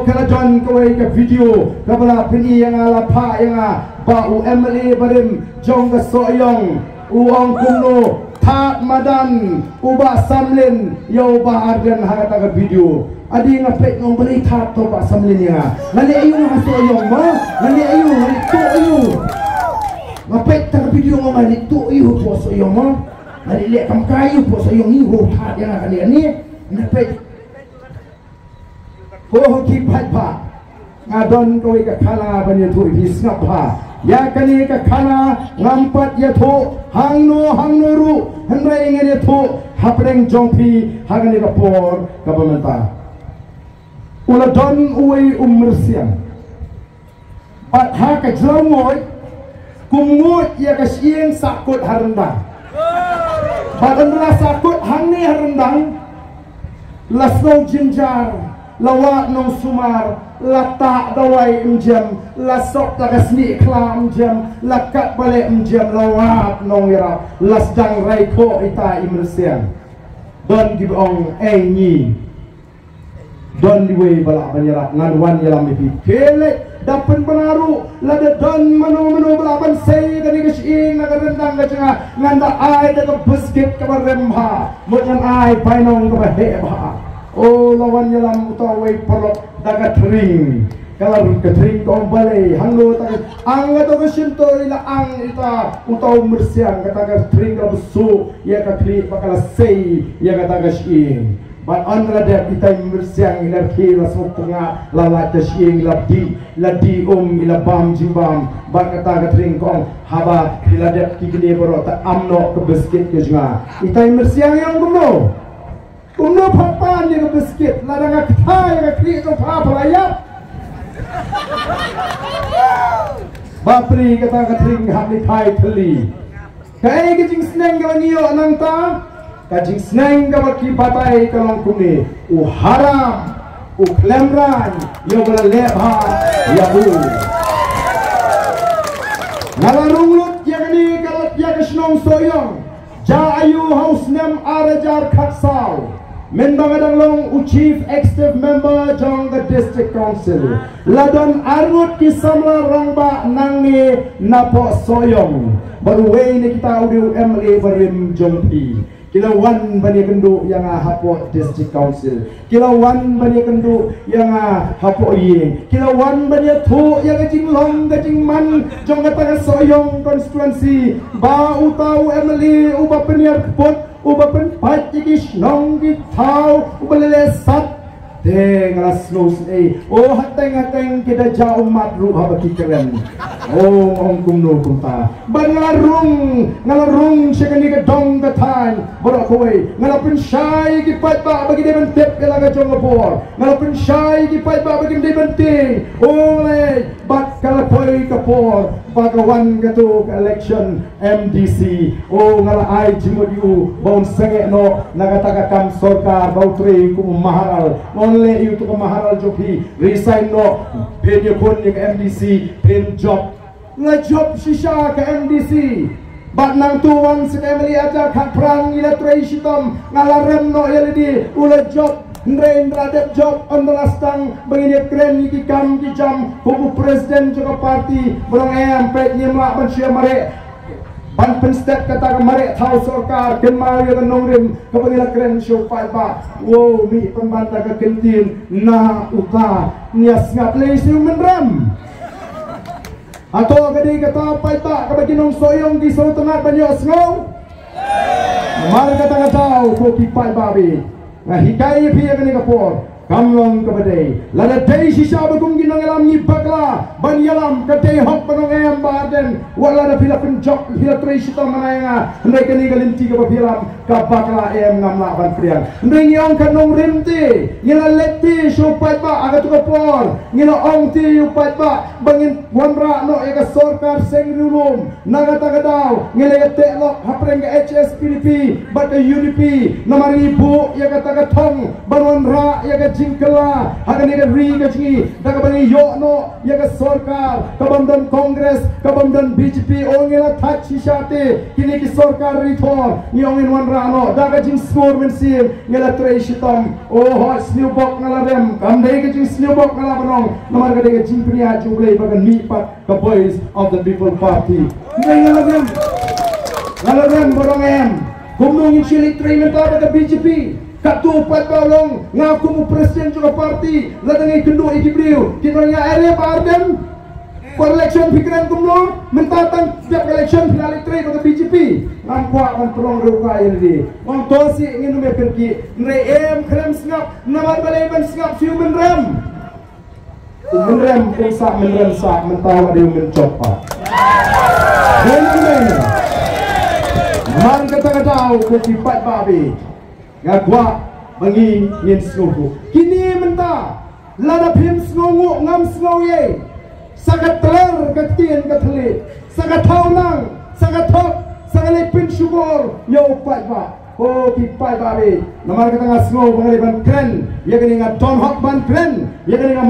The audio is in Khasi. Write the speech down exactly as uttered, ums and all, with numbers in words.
Ka la don kawei ka video kaba la pyni ïa nga, la phah ïa nga ba u M L A barim jong ka Sohiong u ong kumno, Thad madan u Bah Samlin ïa u Bah Ardent ha kata ka video. Adi nga peit, nga ong balei thad to Bah Samlin ïa nga. Nga leh aïu nga ha Sohiong mo? Nga leh aïu, nga leh tuh aïu? Nga peit ta ka video, nga ong nga leh tuh aïu hapoh Sohiong mo? Nga leh leh kam kai aïu hapoh Sohiong, ïa u thad ïa nga ka leh ni. Nga peit. Ho ho ki paidbah, nga don kawei ka khana ban ïathuh ïa phi, sngap bha. Ïa kane ka khana ngam pat ïathuh hangno hangno ruh, hynrei ngan ïathuh hapdeng jong phi ha kane ka por kaba mynta. U la don uwei u myrsiang. Bad ha ka jrong ngut, kum ngut ïa ka shyieng sahkut ha ryndang. Bad ynda la sahkut hangne ha ryndang, la sngew jynjar, la wad nongsumar, la tah dawai ym jem, la sop ta ka snieh khla ym jem, la kat baleh ym jem, la wad nongïarap, la sdang rai khoh ita i myrsiang. Don kiba ong, ei ngi don iwei ba lah ban ïarap, ngan wan ïalam ïa phi. Te leit da pynbna ruh, lada don mano mano ba lah ban sei kane ka shyieng na ka ryndang ka jong nga, ngan da ai da ka biskit kaba rem bha, mut ngan ai bainong kaba heh bha. O, la wan ïalam uta uwei paralok da ka tring. Ka la rung ka tring, ka ong balei, hangno ta ka, ang kato ka shyntur, i la ang ita, uta u myrsiang, kata ka tring ka la bsuh ïa ka khlieh bad ka la sei ïa kata ka shyieng. Bad ynda la dep, itai myrsiang i la rkhie, la sngewpyngngad, la lait ka shyieng, i la dih, i la dih um, i la bam jingbam. Bad kata ka tring ka ong, haba phi la dep ki kine baroh, ta am noh ka biskit ka jong nga. Itai myrsiang i ong kumno? Kumno pha pan ïa ka biskit, lada nga kthai ïa ka khlieh jong pha, pha la ïap. Bapli, kata ka tring ka hap lehkai thylli. Kaei ka jingsneng kaba ngi ïoh nangta? Ka jingsneng kaba ki batai ka long kumne: u haram, u khlem rang, ïa uba la leh bha ïa u. Nga la rung lut ïa kane ka, ïa ka shnong Sohiong. Jia aïu ha u snem ar hajar khatsaw, mynba nga dang long u Chief Executive Member jong ka District Council, la don arngut ki samla rangbah nangne napoh Sohiong. Bad uwei na kita u dei u M L A barim jong phi. Ki la wan ban ïakynduh ïa nga hapoh District Council. Ki la wan ban ïakynduh ïa nga hapoh ïing. Ki la wan ban ïathuh ïa ka jinglong ka jingman jong kata ka Sohiong constituency. Ba uta u M L A uba pynïar kput, uba pynpait ïa ki shnong ki thaw, uba leh leh sat. Te nga la sngewsih. O, hateng hateng ki da jia ummat ruh haba ki kren. O, ong kumno kumta. Bad nga la rung, nga la rung sha kane ka dong ka thaiñ baroh kawei. Nga la pynshai ïa ki paidbah ba ki dei ban tip ïa la ka jong ka bor. Nga la pynshai ïa ki paidbah ba kim dei ban tieng. O lei, bad ka la poi ka por ba ka wan kato ka election M D C. O, nga la ai jingmut ïa u ba un sangeh noh na kata ka kam sorkar ba u trei kum u maharal. Ngan leh ïa uto ka maharal jong phi, resign noh. Phin ïakhun ïa ka M D C, phin jop. Nga jop shisha ka M D C. Bad nangta wan sha ka M L A hajar khatphra, ngi la trei shitom, nga la rem noh ïa lade, u la jop. Hynrei ynda la dep jop, ynda la sdang ba ngin ïakren ïa ki kam ki jam, kum u president jong ka party, ba ong em, peit, ngim lah ban shu mareh ban pynstet kata ka mareh thaw sorkar, kynmaw ïa ka nongrim kaba ngi la kren sha u paidbah. Wow, mih pynban da ka kyntien na uta, ngi ïa sngap lei shu mynrem. Hato ka dei kata paidbah kaba ki nong Sohiong ki sngewtynnat ban ïohsngew? Namar kata ka daw ko ki paidbah bad nga hikai ïa phi ïa kane ka por, kam long kaba dei. Lada dei shisha ba kum ki nongïalam ngi bakla ban ïalam, ka dei hok ban ong em Bah Ardent. Wat lada phi la pynjop, phi la trei shitom mana ïa nga, hynrei kane ka lynti kaba phi ïalam ka bakla, em, ngam lah ban pdiang. Hynrei ngi ong ka nongrim te, ngi la leit te sha u paidbah ha kato ka por, ngi la ong te ïa u paidbah ba ngin wanrah noh ïa ka sorkar seng riewlum. Na kata ka daw ngi la ïateh lok hapdeng ka H S P D P bad ka U D P, namar ngi buh ïa kata ka thong ban wanrah ïa ka Kylla ha kane ka ri ka jong ngi da kaba ngi ïoh noh ïa ka sorkar ka bym don Congress, ka bym don B J P. O, ngi la thait shisha te, kine ki sorkar ri thor ngi ong ngin wanrah noh da ka jingsngur mynsiem. Ngi la trei shitom. O, hooid, sniewbok nga la rem, kam dei ka jingsniewbok nga la ban ong, namar ka dei ka jingpynïaid jong U Blei ba kan mih pat ka Voice of the People Party. Nga la rem, nga la rem ba ong em. Kumno ngin shu leit trei mynta bad ka B J P? Katto pat ba u long nga kum u president jong ka party, lada ngi kynduh ïa ki briew kin ong nga area ba Ardent. Por election phi kren kumno? Mynta tang dep election phi la leit trei bad ka B J P. Ngam kwah ban pynlong ruh ka ïa lade. Ngam to si ngin ym ïa pynki. Nrei em khlem sngap namar balei ban sngap shu mynrem. U mynrem, u sah mynrem sah, mynta wat dei u mynjop pat. Dei mynrem. Man kata ka daw ko ki paidbah ba ïeit, nga kwah ba ngi ngin sngewthuh. Kine mynta lada phim sngewnguh ngam sngewiei, sa ka tler ka ktien ka thylliej, sa ka thaw nang, sa ka thok, sa ka leit pynshukor ïa u paidbah. Ko ki paidbah ba ïeit, namar kata nga sngew ba nga dei ban kren ïa kane, nga don hok ban kren ïa kane, nga